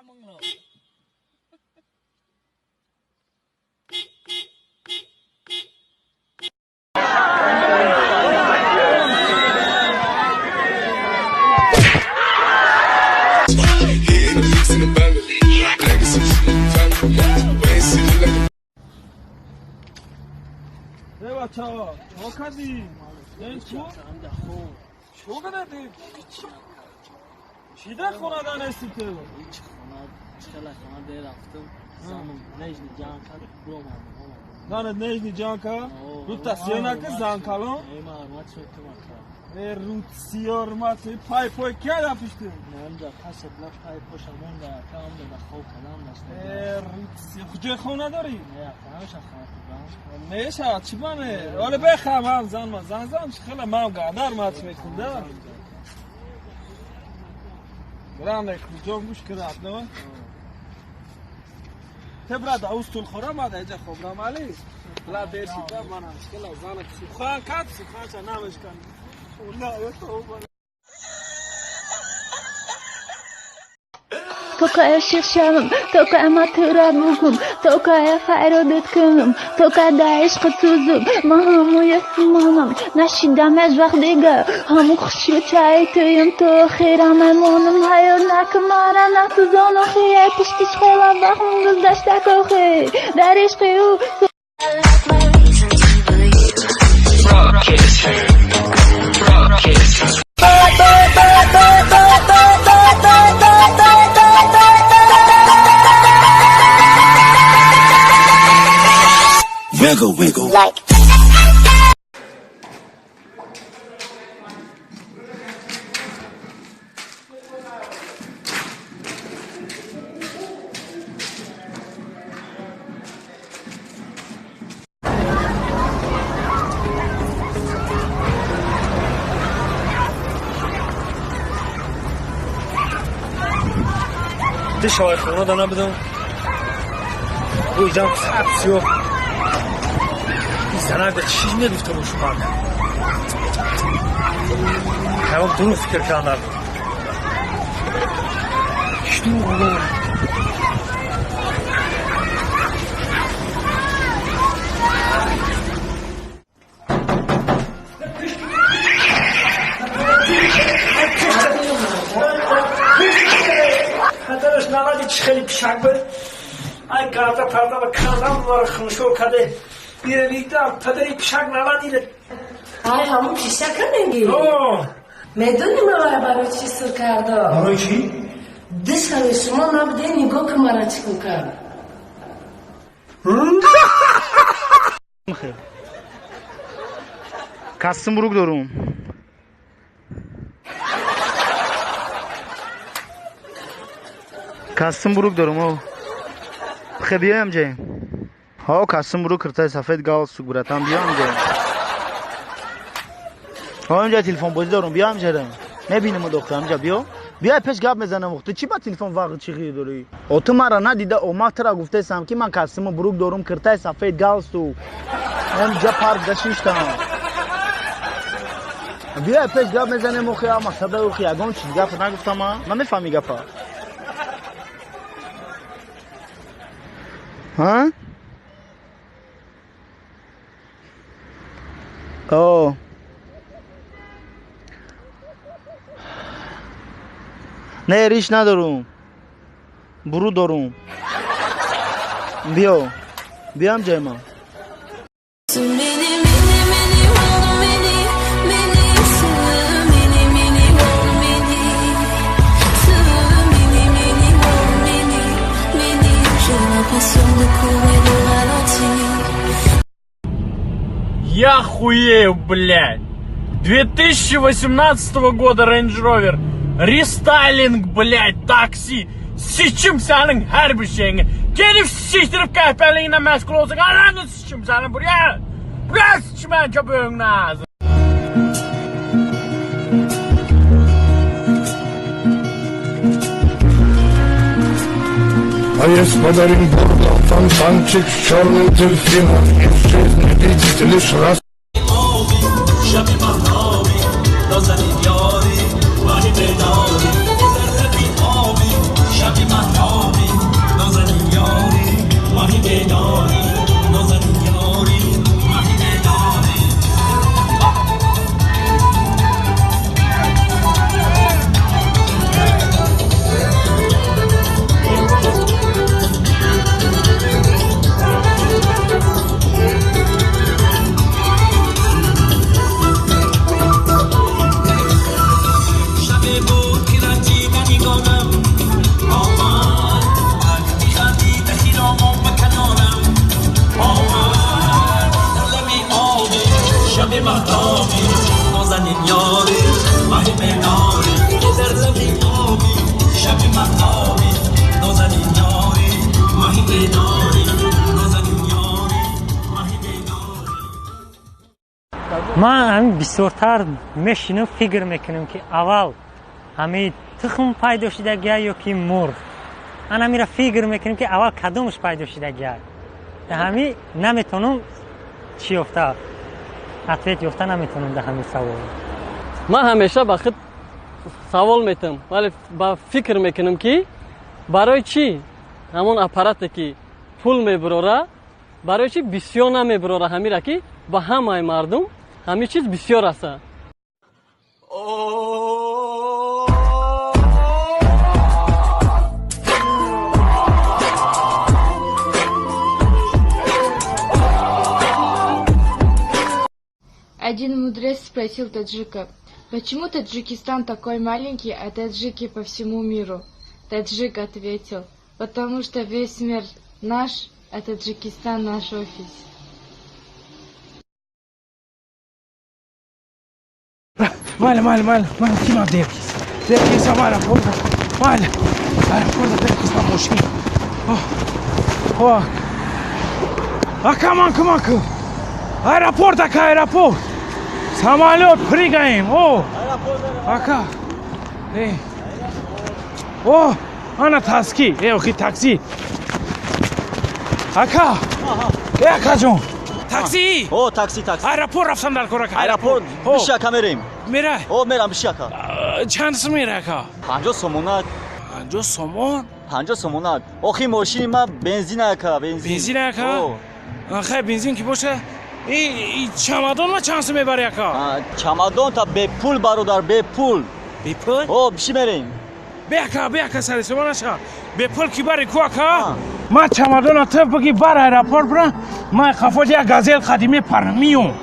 梦了。 бачаҳо, чо кардӣ? Чо кардӣ? Чӣ дар хонада нести ту? Ҳеҷ хона, хеле хона де рафтам. Занам нежни ҷанг кард, биромадам. Занат нежни ҷанг кард? Рута сиё накард зан калон? Э, ман ҳурмат шуд ту мака. Э, рут сиё ҳурмат, пай пой кия дар пишти? Намда пасат на пай поша монда, ака ҳамда да хоб кардам дашта. Э, рут сиё, куҷои хона дорӣ? Не, ака ҳамеша хона кардам. Мешавад, чӣ бане? Оле бехам ҳам зан ма, зан зан хеле ман гадар мат мекун да. Брам ҷон гӯш кирад, не? Те брат, ауз тул хӯрам, ада иҷа хобрам али. Ла дер шида манам хеле занак сухан кад, суханша намешкан. На, Токая ширшавам, токая матура бугум, токая файродат кунум, тока да ишқ сӯзум, ман ҳамоя сумонам, нашидам аз вақт дига, ҳаму хушю чай туюм, то охирам мемонам, ҳаёт накумара насӯзон охи, пиштиш хела вақт гузашта кохи, дар ишқи ӯ. Wiggle, wiggle. Like. Ди шавай хона да набудам. Бу иҷам саб сиёҳ. Занак чӣ мегуфта бошумак? Ҳайвон дурӯғ фикр кардам. Чӣ дурӯғ гуфт? Падараш налади чӣ хеле пишак буд. Ай гарда парда ба кандам мара хуншор карде. Иравида падари пишак налади. Ай, ҳамун пишака мегӣ? О, Медонӣ ман барои чӣ сур кардам? Барои чӣ? Дишави шумо набуде, нигоҳ ки мара чӣ кор кард. Костюм бурук дорум. Костюм бурук дорум, о. Хе биёям ҷе. Ҳо, костюм бурук, киртаи сафед, галстук, братан, биёям ҷе. Ҳо, инҷа телефонбозӣ дорум, биёям ҷера. Мебинем дохта, инҷа биё. Биёй пеш гап мезанам, ту чӣ ба телефон вақт чӣ ғир дорӣ? О, ту мара надида, о, ман тура гуфтаистам ки ман костюму бурук дорум, киртаи сафед, галстук. Инҷа парк гаштам. Биёй пеш гап мезанем, охи, масада, охи, ягон чиз гап нагуфтам ман? Намефаҳмӣ гапа? Ҳа? О. Не, риш надорум. Буру дорум. Биё. Биём ҷои ман. Mini, mini, mini, mini, mini, mini, mini, mini, mini, mini, mini, mini. J'ai l'impression de courir au ralenti. Я хуею, блядь. 2018 года Range Rover. Рестайлинг, блядь, такси. Sikim sənin hər bir şeyini. Gelib siktirib qəhbəliyinlə məşğul olacaq. Ananı sikim sənin buraya. Buraya sikim mən köpüyün ağzını. А я под Оренбургом фонтанчик с черным дельфином. И в жизни видеть лишь раз. شبی مهتابی نازنین یاری ماهی بیداری ذره بی آبی شبی مهتابی. шаби маҳтобӣ нозанин ёрӣ маҳи бедорӣ ки дар лаби обӣ шаби маҳтобӣ нозанин ёрӣ маҳи бедорӣ нозанин ёрӣ маҳи бедорӣ. Ман ҳамин бисёртар мешинам, фикр мекунам, ки аввал ҳамин тухм пайдо шудагия ё ки мурғ. Ман ҳаминро фикр мекунам, ки аввал кадомаш пайдо шудагия. Ҳамин наметавонам чӣ ёфта, ответ ёфта наметавонам дар ҳамин савол. Ман ҳамеша ба худ савол метам, вале ба фикр мекунам, ки барои чӣ ҳамон аппарате ки пул мебурора, барои чӣ бисёр намебурора, ҳамира ки ба ҳамаи мардум ҳамин чиз бисёр аст. Один мудрец спросил таджика: почему Таджикистан такой маленький, а таджики по всему миру? Таджик ответил: потому что весь мир наш, а Таджикистан наш офис. Майли, майли, майли, майли, кима деркис. Деркис, аэропорт. Майли, аэропорт, деркис на мошин. О, ака, манку, манку. Аэропорт, ака, аэропорт. Самолет, прыгаем. О, ака. Эй. О, ана таски. Эй, охи такси. Ака. Эй, ака ҷон. Такси. О, такси, такси. Аэропорт рафтам дар кор, ака. Аэропорт. Биши ака, мерем. Мера? О, мерам, биши ака. Чанд сум мера, ака? 50 сомона. 50 сомон? 50 сомона. Охи мошини ма бензин ака, бензин. Бензин ака? Хай, бензин ки боша. И чамадон ма чанд сум мебари, ака? Чамадон та бепул, бародар, бепул. Бепул? О, биши мерем. Бе ака, бе ака, сари сомон наша. Бепул ки бари ку, ака? Ма чамадона ту биги бар аэропорт бира, ма қафоди як газел қадим мепарам, миём.